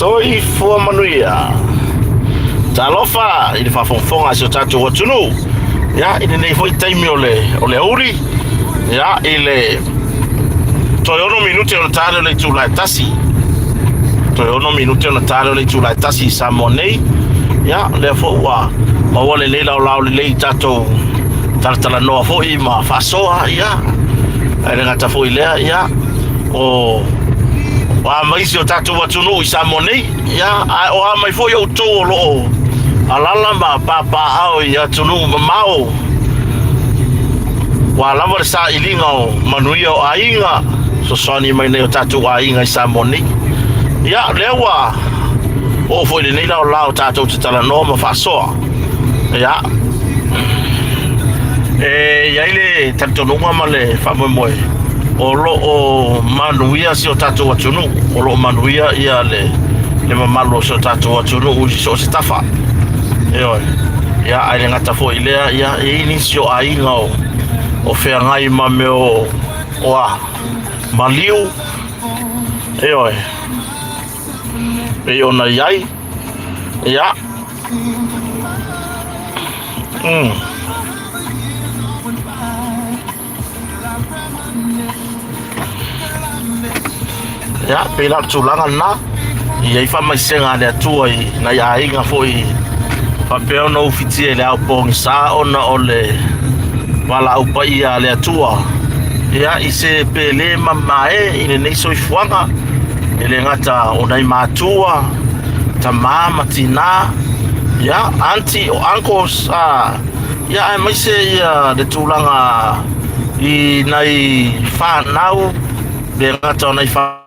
Soifua manuia. Talofa i le faafogafoga a si o tatou atunuu. Ia, i lenei foi taimi o le, o le aoauli, ia, i le toe 6 minute ona ta lea o le itula e 1. Toe 6 minute ona ta lea o le itula e 1 i Samoa nei. Ia, lea foi ua maua lenei laolao lelei i tatou talatalanoa foi ma faasoa, ia, ae le gata foi i lea, ia, o o a mai si o tatou atunuu i Samoa nei, ia, ae o a mai foi outou o lo o alala ma papaaao i atunuu mamao, ua lava le sailiga o manuia o aiga, fesoasoani mai nei o tatou aiga i Samoa nei. Ia, lea ua oo foi i lenei laolao tatou te talanoa ma faasoa. Ia, e i ai le talitonuga ma le faamoemoe o lo o manuia si o tatou atunuu, o lo o manuia ia le, le mamalu o si o tatou atunuu i so o se tafa. Ioe. Ia, ae le gata foi i lea, ia, e i ai nisi o aiga o, o feagai ma mea o, o a, maliu, ioe, pei ona i ai, ia, Ia, pei la o le tulaga lena. I ai faamaisega a le Atua i nai aiga foi faapea ona ufitia i le ao pogisa ona o le valaau paia a le Atua. Ia, i se pele mamae i lenei soifuaga, e le gata o nai matua, tama ma tina, ia, aunty o uncles, a, ia, aemaise ia le tulaga i nai fanau, le gata o nai fanau,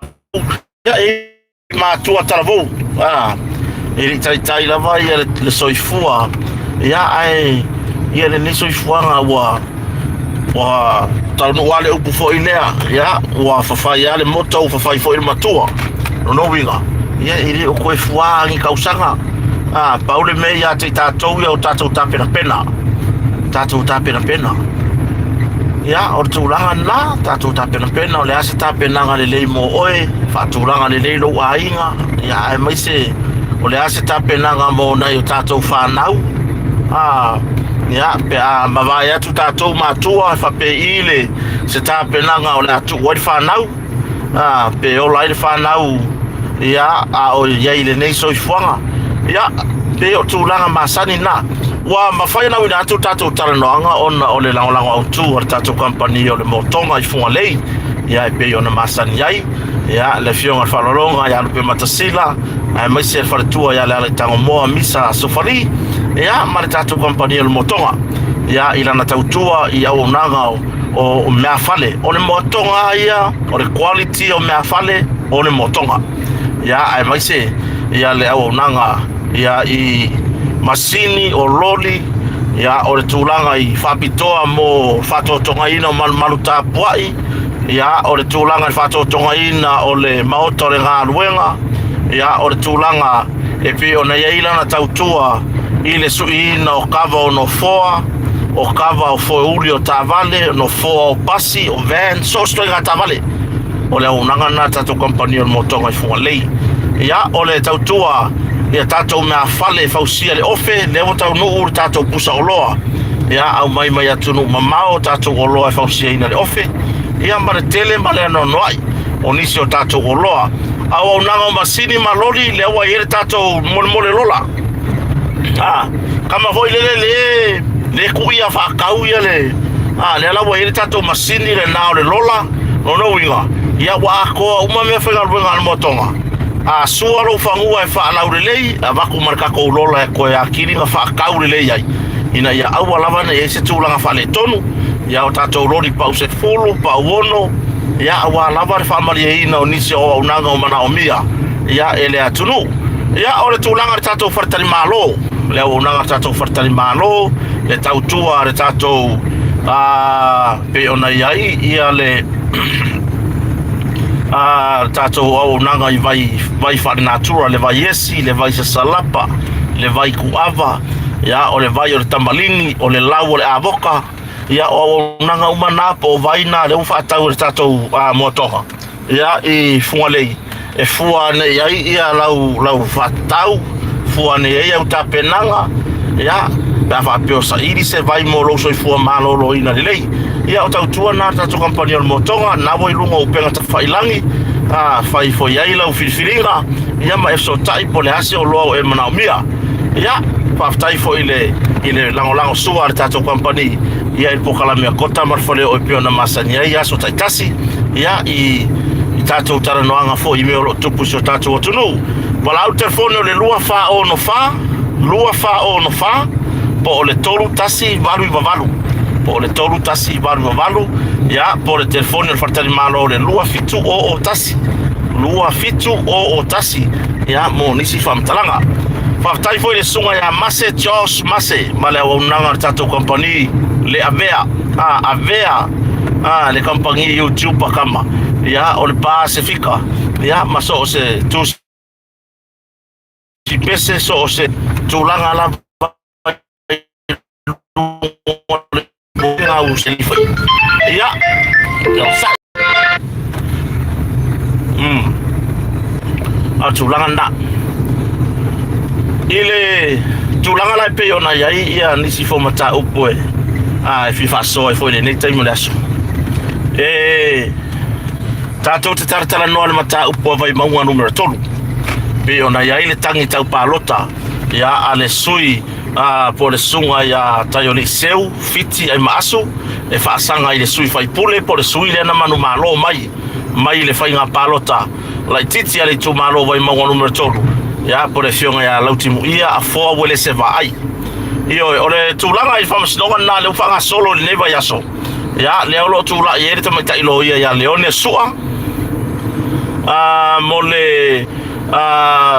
ia, e matua talavou, a, e le i taitai lava ia le, le soifua, ia, ae ia lenei soifuaga ua Ua taunuu lava le upu foi lea, ia, ua fafai lava le mota, ua fafai foi le matua. Lona uiga, ia, e le o toe fua ni tausaga. A, pau le mea ia te i tatou, ia o tatou tapenapena. Tatou tapenapena. Ia, o le tulaga lena, tatou tapenapena, o le a se tapenaga lelei mo oe, faatulaga lelei lou aiga, ia, aemaise o le a se tapenaga mo nai o tatou fanau. A, ia, pe a mavae atu tatou matua e faapei le se tapenaga o le a tuu ai le fanau, a, pe ola ai le fanau, ia, a o i ai i lenei soifuaga. Ia, pei o tulaga masani na. Ua mafai ona auina atu le tatou talanoaga ona o le lagolago autu a le tatou kamupani o le Motoga i Fugalei, ia, e pei ona masani ai, ia, le Afioga i le Faaaloaloga ia Lupematasila, aemaise le faletua ia Lealaitagomoa Misa Sofali, ia, ma le tatou kamupani o le Motoga, ia, i lana tautua i auaunaga o, o meafale. O le Motoga lava ia, o le quality o meafale o le Motoga, ia, aemaise ia le auaunaga ia i masini o loli, ia, o le tulaga i faapitoa mo faatotogaina o malumalu tapuai, ia, o le tulaga i le faatotogaina o le maota o le galuega, ia, o le tulaga e pei ona i ai lana tautua i le suiina o kava o nofoa, o kava o foeuli o taavale, nofoa o pasi, o van, so o se ituaiga taavale. O le auaunaga lena a le tatou kamupani o le Motoga i Fugalei. Ia, o le tautua ia tatou meafale e fausia le ofe, lea ua taunuu le tatou pusa oloa. Ia, aumai mai atunuu mamao tatou oloa e fausiaina le ofe, ia ma le tele ma le anoanoai o nisi o tatou oloa. Auaunaga o masini ma loli, lea ua i ai le tatou molemole lola. A, kama foi lele le le kuia faakau ia le a lea la ua i ai le tatou masini lena o le lola. Lona uiga, ia ua atoa uma mea faigaluega a le moatoga. A sua lou fanua e faalaulelei, avatu ma le tatou lola e toe atili na faatau lelei ai, ina ia aua lava ne i ai se tulaga faaletonu. Ia o tatou loli pau 10, pau 6, ia aua lava le faamalieina o nisi o auaunaga o manaomia ia e le atunuu. Ia o le tulaga i le tatou faletalimalo, le auaunaga a le tatou faletalimalo, le tautua a le tatou a pei ona i ai ia le a tatou auaunaga i vai, vai faalenatura, le vai esi, le vai sasalapa, le vai kuava, ia, o le vai o le tamaligi, o le lau o le avoka, ia, o auaunaga uma na po o vai na lea ua faatau e le tatou moatoga, ia, i Fugalei. e fua ane i ai ia lau, lau faatatau, fua ane i ai au tapenaga, ia, pe a faapea o saili se vai mo lou soifua maloloina lelei. Ia, o tautua na a le tatou kamupani o le Motoga, na ua i luga o upega tafailangi, a fai foi ai lau filifiliga, ia ma e fesootai po o le a se oloa ua e manaomia. Ia, faafetai foi i le, i le lagolago sua a le tatou kamupani, ia i le polokalame a Kota ma le Faleoo e pei ona masani ai i aso taitasi, ia, i, i tatou talanoaga foi i mea o lo o tupu i si o tatou atunuu. Valaau le telefoni o le 2464 2464 po o le 3188 po o le 3188 ia po o le telefoni o le faletalimalo o le 2701 2701 ia mo nisi faamatalaga. Faafetai foi i le susuga ia Mase Josh Mase ma le auaunaga a le tatou kamupani le Avea a Avea a le kamupani YouTube a kama ia o le Pasefika ia ma so o se tusi pese so o se tulaga lava ia a tulaga na i le tulaga la e pei ona i ai ia nisi fo mataupu e a e fia faasoa ai foi i lenei taimi o le aso e Tatou te talatalanoa le mataupu a Vaimauga numera 3. Pei ona i ai le tagi tau palota ia a le sui a po o le susuga ia Taiolii Seu Fiti Aimaasu e faasaga i le sui faipule po o le sui lea na manumalo mai mai le faiga palota laitiiti a le itumalo Vaimauga numera 3 ia po o le afioga ia Lautimuia Afoa Uelese Vaai. Ioe, o le tulaga i le faamasinoga lena lea ua faagasolo i lenei vaiaso. Ia, lea o lo o tulai ai le tamaitai loia ia Leone Sua mo le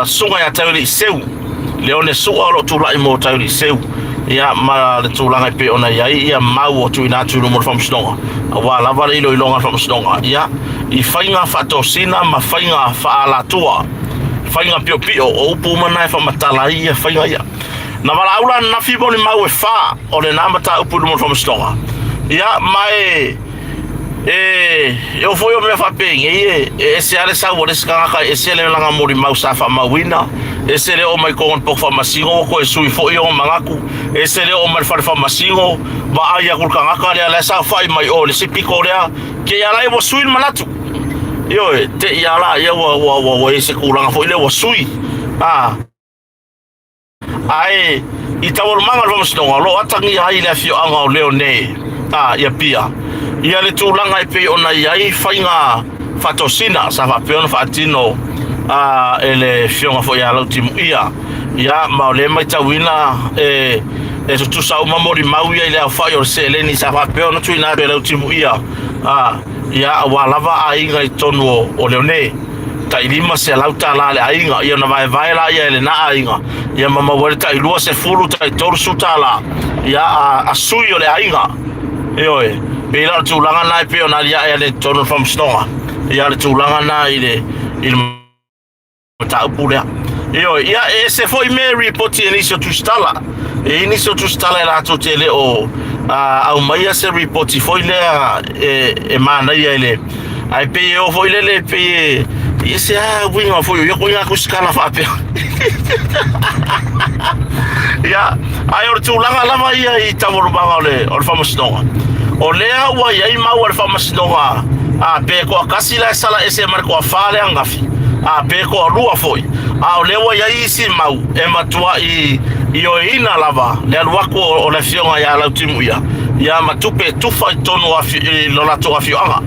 susuga ia Taiolii Seu. Leone Sua o lo o tulai mo Taiolii Seu. Ia, ma le tulaga e pei ona i ai ia mau o tuuina atu i luma o le faamasinoga, aua lava le iloiloga a le faamasinoga, ia, i faiga faatosina ma faiga faaalatua, faiga piopio, o upu uma na e faamatala ai ia faiga ia. Na valaau la ananafi molimau e fa o lena mataupu i luma o le faamasinoga. Ia, ma e, e, e oo foi o mea faapenei e, e ese lava le sau a le isi tagata, e ese le lana molimau sa faamauina, ese le oo mai totonu o le poko faamasino ua toe sui foi ona manatu, ese le oo mai le fale faamasino, vaai atu le tagata lea la e saofai mai o i le isi pito lea, te i lava la ua sui le manatu. Ioe, te i lava la ua, ua, ua, ua i ai se tulaga foi lea ua sui. A. Ae i taualumaga o le faamasinoga, o lo o atagia ai le afioaga o Leone a i Apia ia le tulaga e pei ona i ai faiga faatosina sa faapea ona faatino a e le afioga foi ia Lautimuia. Ia, ma o lea e matauina e e tutusa uma molimau ia i le aofai o le seleni sa faapea ona tuuina atu e Lautimuia a ia aua lava aiga i totonu o Leone. Tai $500 le aiga, ia ona vaevae laia e lena aiga, ia ma maua ai le tai 20, tai $30 ia a sui o le aiga. Ioe, pei la o le tulaga lena e pei ona aliae ane i totonu o le faamasinoga, ia le tulaga lena i le i le mataupu lea. Ioe, ia e ese foi mea e ripoti e nisi o tusitala. E i ai nisi o tusitala e latou te le o aumaia se ripoti foi lea e, e manaia i le Ae pei e oo foi lele, pei e e ese lava uiga foi o ia ituaiga tusitala faapea. Ia, ae o le tulaga lava ia i taualumaga o le, o le faamasinoga, o lea ua i ai mau a le faamasinoga, a pe toatasi la e sala ese ma le toafa lea ananafi, a pe toalua foi, a o lea ua i ai isi mau e matuai ioeina lava le alu atu o le afioga ia Lautimuia, ia ma tupe e tufa i totonu o i lo latou afioaga.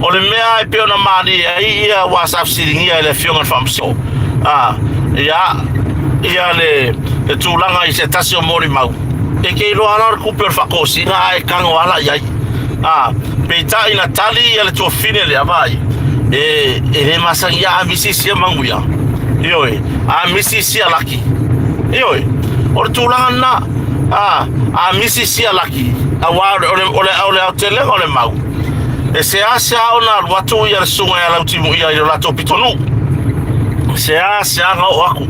O le mea e pei ona malie ai ia ua sa fesiligia e le afioga i le faamasino, a, ia, ia le, le tulaga i se tasi o molimau, e te iloa la o le tupe o le faatosina ae tago lava la i ai. A, peitai na tali ia le tuafafine lea, vaai, e, e le masani a misi sia manuia. Ioe, a misi sia laki. Ioe, o le tulaga lena. A, a misi sia laki, aua o le, o le, o le, o le aotelega o le mau, e seasea ona alu atu ia le susuga ia Lautimuia i lo latou pitonuu. E seasea ona oo atu.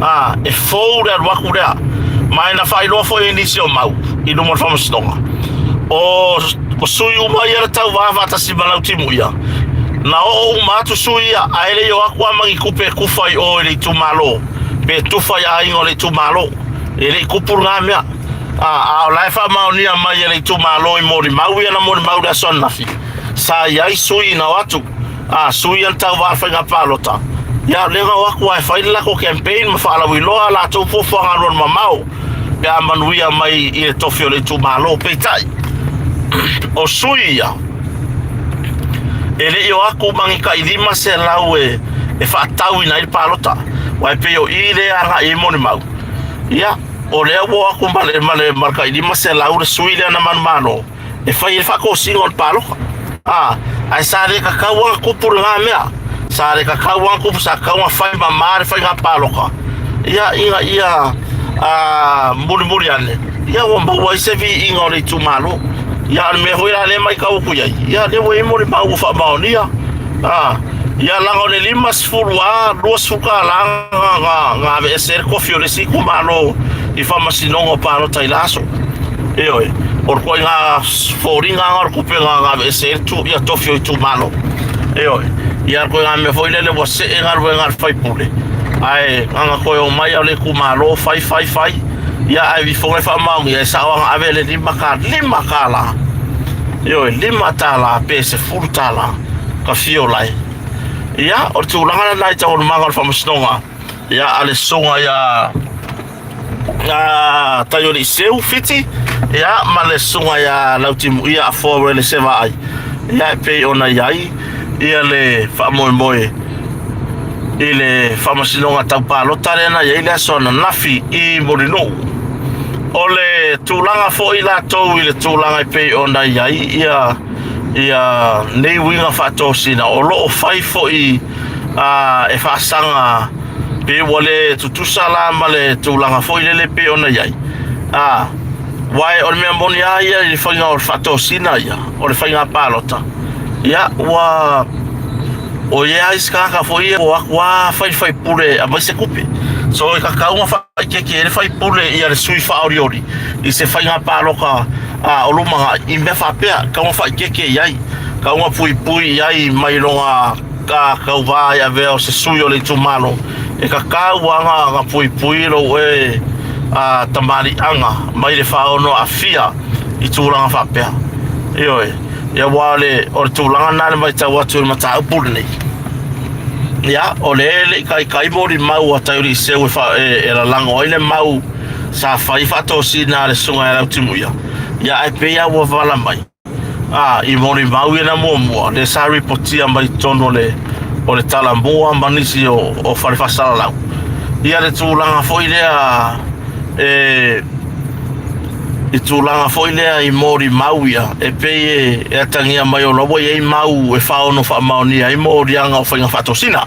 A, e fou le alu atu lea. Ma e na faailoa foi e nisi o mau i luma o le faamasinoga. O, o sui uma ia na tauva faatasi ma Lautimuia. Na oo uma atu sui ia, ae le i o atu lava ma ni tupe e tufa i o i le itumalo, pe tufa i aiga o le itumalo. E le i tupu lena mea. A, a o la e faamaonia mai e le itumalo i molimau ia na molimau i le aso ananafi, sa i ai sui na o atu, a, sui ia na tauva i le faiga palota, ia o lea na o atu lava e fai le latou campaign ma faalauiloa a latou fuafuaga alualumamao pe a manuia mai i le tofi o le itumalo. Peitai, o sui ia, e le i o atu ma ni tai 500 e, e faatauina ai le palota, aua e pei o i lea e agai ai molimau. Ia, o lea ua o atu ma le, ma le, ma le tai 500 le sui lea na manumalo e fai ai le faatosina o le palota. A, ae sa le tatau ona tupu lena mea. Sa le tatau ona tupu, sa tatau ona fai mama le faiga palota. Ia, ina ia a, mulimuli ane, ia ua maua ai se viiga o le itumalo. Ia, a o le mea foi la lea e matau atu i ai, ia, lea ua i ai molimau ua faamaonia. A, ia, leaga o le 50 a 20 tala na, na, na aveese ai le tofi o le isi itumalo i faamasinoga o palota i la aso. Ioe, o le ituaiga foliga lena o le tupe na, na aveese ai le tu, ia tofi o itumalo. Ioe, ia le ituaiga mea foi lele ua see galuega a le faipule, ae na ona toe omai lava o le itumalo fai fai fai, ia ae ifoga e faamaonia e sao lava na ave le $5, $5. Ioe, $5 pe $10 ka fio lae. Ia, o le tulaga lena i taualumaga o le faamasinoga, ia, a le susuga ia a Taioli Seu Fiti, ia, ma le susuga ia Lautimuia Afoa Uele Sevaai, ia, e pei ona i ai ia le faamoemoe i le faamasinoga tau palota lea na i ai le aso ananafi i Mulinuu. O le tulaga foi latou i le tulaga e pei ona i ai ia ia nei uiga faatosina o lo o fai foi a, e faasaga pe ua le tutusa la ma le tulaga foi lele pei ona i ai. A, aua o le mea moni lava ia i le faiga o le faatosina ia, o le faiga palota, ia ua o i ai isi tagata foi ia ua o atu lava fai le faipule e aumai se tupe. So e tatau ona faaeteete ai le faipule ia le sui faaolioli i se faiga palota a, o lumanai i mea faapea, e tatau ona faaeteete i ai, e tatau ona puipui i ai mai lona ka tauva e avea o se sui o le itumalo, e tatau lava ona puipui lou e a, tamaliiaga mai le faaono aafia i tulaga faapea. Ioe, ia aua o le, o le tulaga lena le matau atu i le mataupu lenei. Ia, o lea e le i taitai molimau a Taiuliiseu e, fa, e, e lalago ai le mau sa fai faatosina a le susuga ia Lautimuia. Ia, ae pei lava ua vala mai. Ā, i molimau ia na muamua, lea sa ripotia mai totonu o le, o le Talamua ma nisi o, o fale faasalalau. Ia le tulaga foi lea e, i tulaga foi lea i molimau ia, e pei e, e atagia mai o la ua i ai mau e faaono faamaonia ai moliaga o faiga faatosina.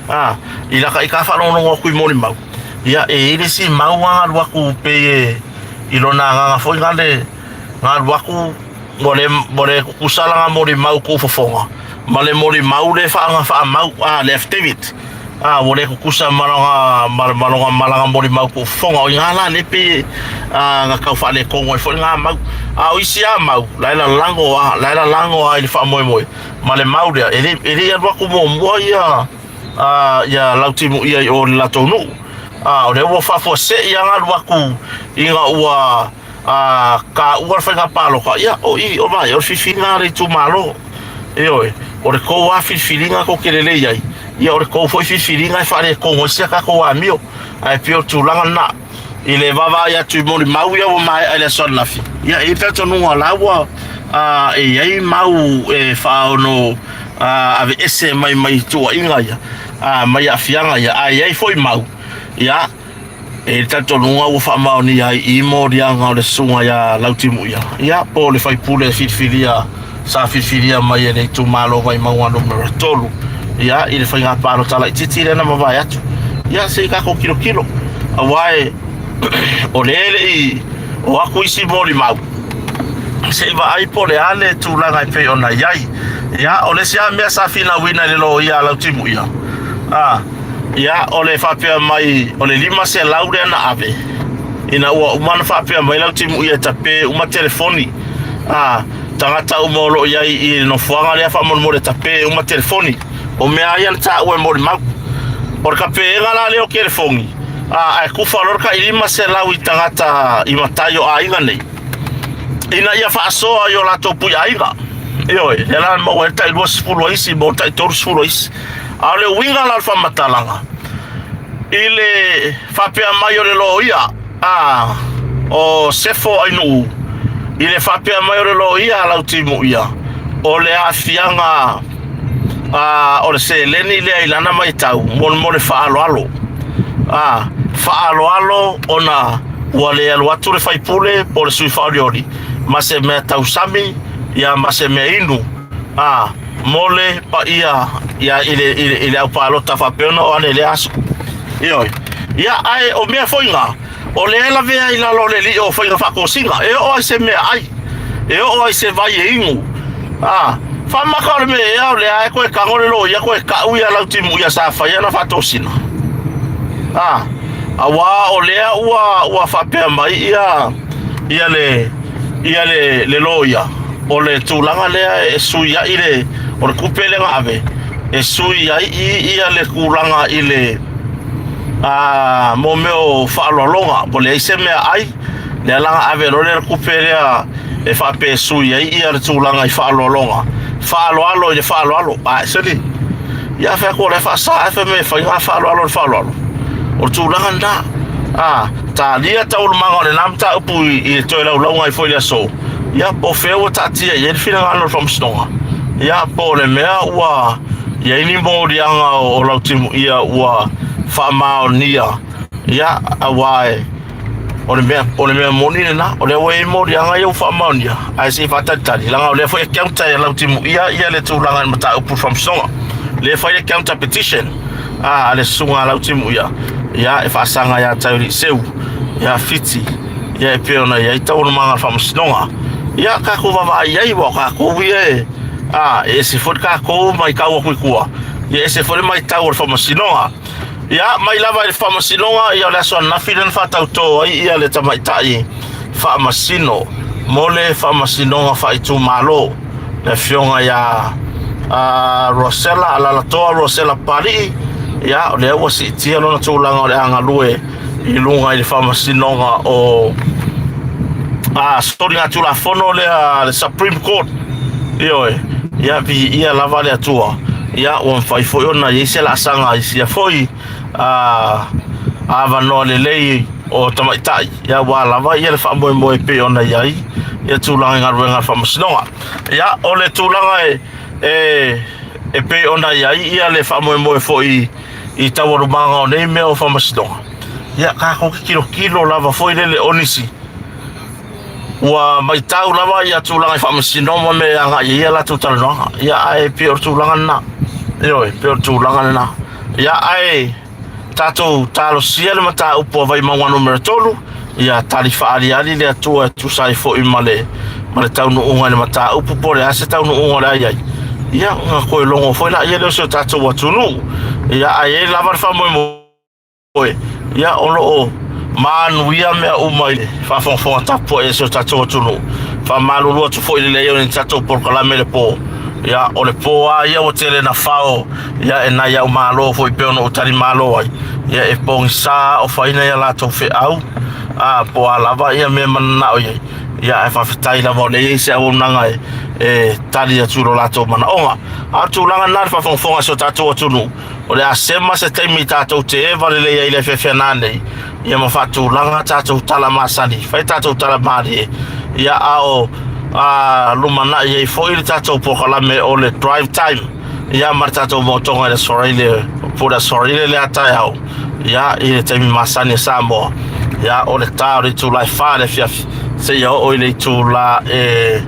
Ā, i laka i ka faalogologo atu i molimau, ia e i ai le isi mau a alu atu pei e, i lona agaga foi nale, Na alu atu ua le, ua le tutusa lana molimau tuufofoga ma le molimau le faaga faamau, a, le affidavit. A, ua le tutusa ma lona, ma, ma lona malaga molimau tuufofoga. O i ina la lea pei, a, na tau faaletonu ai foi lena mau. A o isi lava mau, la e lalago lava, la e lalago lava i le faamoemoe ma le mau lea, e le, e le i alu atu muamua ia, a, ia Lautimuia i o i le latou nuu. A, o lea ua faafuasei lava na alu atu ina ua A taua le faiga palota, ia, o i, o vai, o le filifiliga a le itumalo. Ioe, o le tou lava filifiliga tou te lelei ai, ia o le tou foi filifiliga e faaletonu ai si a tatou amio. Ae pei o le tulaga lena. I le vaavaai atu i molimau ia ua maea i le aso ananafi, ia e i ai le talitonuga o la ua a, e i ai mau e faaono a, aveese mai mai tuuaiga ia, a, mai aafiaga ia, ae i ai foi mau, ia, E i ai le talitonuga ua faamaonia ai i moliaga o le susuga ia Lautimuia, ia, po o le faipule e filifilia, sa filifilia mai e le itumalo o Vaimauga Numera 3, ia, i le faiga palota laitiiti lea na mavae atu. Ia, se i tatou tilotilo, aua e, o lea e le i o atu isi molimau, se i vaai po o le a le tulaga e pei ona i ai. Ia, o le isi lava mea sa finauina e le loia a Lautimuia, a, Ia, o le faapea mai o le 500 lea na ave, ina ua uma ona faapea mai Lautimuia e tape uma telefoni. A, tagata uma o lo o i ai i le nofoaga lea faamolemole tape uma telefoni. O mea lava ia na taua e molimau. O le tapeega la lea o telefoni, a, ae kufa loa le tai 500 i tagata i matai o aiga nei, ina ia faasoa i o latou puiaiga. Ioe, lea la na maua ai le tai 20 a isi mo le tai 30 a isi. A o le uiga la o le faamatalaga, i le faapea mai o le loia a o Sefo Ainuu, i le faapea mai o le loia a Lautimuia, o le aafiaga a, o le seleni lea i lana matau mo, mo le faaaloalo. A, faaaloalo ona ua le alu atu le faipule po o le sui faaolioli ma se mea tausami ia ma se mea inu a, mo le paia ia i le, i le, i le au palota faapea ona o ane i lea aso. Ioe. Ia, ae o mea foi na, o lea e lavea i lalo o le alii o faiga faatosina, e oo ai se mea ai, e oo ai se vai e inu. A, faamaka o le mea ea o lea e koe tago le loia koe ka'u ia Lautimuia sa fai ana faatosina. A, auā o lea ua, ua faapea mai ia, ia le, ia le, le loia, o le tulaga lea e sui ai le, o le tupe lea na ave, e sui ai ia le tulaga i le a, mo mea o faaaloaloga, ua leai se mea ai, lea la na ave loa le tupe lea e faapea e sui ai ia le tulaga i faaaloaloga, faaaloalo i le faaaloalo. A, seli, ia fai atu o la e faasa ae fai mai e fai na faaaloalo i le faaaloalo. O le tulaga lena. A, talia taualumaga o lena mataupu i, i le toe laulauga ai foi i le aso, ia po o fea ua taatia i ai le finagalo o le faamasinoga, ia po o le mea ua i ai ni moliaga o Lautimuia ua faamaonia, ia aua e o le mea, o le mea moni lena, o lea ua i ai moliaga ia ua faamaonia, ae se i faatalitali, leaga o lea foi e counter e Lautimuia ia le tulaga i le mataupu i le faamasinoga. Lea e fai le counter petition a, a le susuga a Lautimuia, ia e faasaga ia Tauriiseu, ia Fiti, ia e pei ona i ai taualumaga o le faamasinoga. Ia tatou vaavaai i ai, aua o tatou ia e, a, e ese foi le tatou matau atu i tua, ia ese foi le matau a le faamasinoga. Ia, mai lava i le faamasinoga, ia o le aso ananafi lea na faatautō ai ia le tamaitai faamasino mo le faamasinoga faaitumalo, le afioga ia a, Rosella Alalatoa Rosella Papalii, ia o lea ua siitia lona tulaga o le a galue i luga i le faamasinoga o a soligatulafono lea le Supreme Court. Ioe, ia viia lava le Atua, ia ua mafai foi ona i ai se laasaga i sia foi a avanoa lelei o tamaitai, ia aua lava ia le faamoemoe e pei ona i ai ia tulaga i galuega a le faamasinoga. Ia o le tulaga e e e pei ona i ai ia le faamoemoe foi i taualumaga o nei mea o faamasinoga, ia tatou te tilotilo lava foi lele o nisi ua matau lava ia tulaga i faamasinoga ma mea e agai i ai a latou talanoaga. Ia ae pei o le tulaga lena. Ioe, pei o le tulaga lena. Ia ae tatou talosia le mataupu a Vaimauga numera 3, ia tali faaaliali le Atua e tusa ai foi ma le ma le taunuuga i le mataupu po o le a se taunuuga o le a i ai. Ia, ona toe logo foi laia lea o si o tatou atunuu. Ia, ae i ai lava le faamoemoe, ia, o lo o manuia mea uma i le faafogafoga tapuai a si o tatou atunuu. Faamalulu atu foi i le leai o ni tatou polokalame i le po. Ia, o le po lava ia ua tele na fao, ia, e nai au malo foi pei ona ou talimalo ai, ia, e pogisa ofaina ia latou feau, a, po o a lava ia mea e mananao i ai. Ia, ae faafetai lava o lea e i ai se auaunaga e, e tali atu i lo latou manaoga. A o le tulaga lena i le faafogafoga a si o tatou atunuu, o le a sema se taimi tatou te eva lelei ai i le afiafi ana nei, ia ma faatulaga tatou tala masani, fai tatou tala malie, ia a o a, lumanai ai foi le tatou polokalame o le drive time, ia ma le tatou motoga i le Aso Faraile, po o le Aso Faraile lea taeao, ia i le taimi masani a Samoa, ia o le ta o le itula e 4 i le afiafi seia oo i le itula e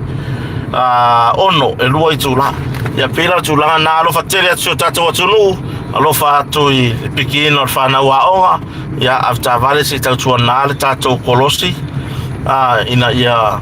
a, 6, e 2 itula. Ia pei la o le tulaga lena, alofa tele atu si o tatou atunuu, alofa atu i le pikiina o le fanau aoga, ia avetaavale se i tautuana le tatou kolosi, a, ina ia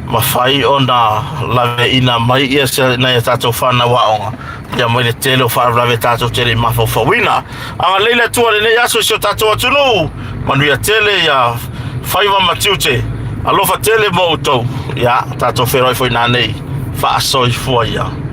mafai ona laveaiina mai ia se nai a tatou fanau aoga ia mai le tele o faalavelave tatou te le i mafaufauina. Agalelei le Atua i lenei aso i si o tatou atunuu, manuia tele ia faiva ma tiute, alofa tele mo outou. Ia tatou feiloai foi nanei. Faasoifua ia.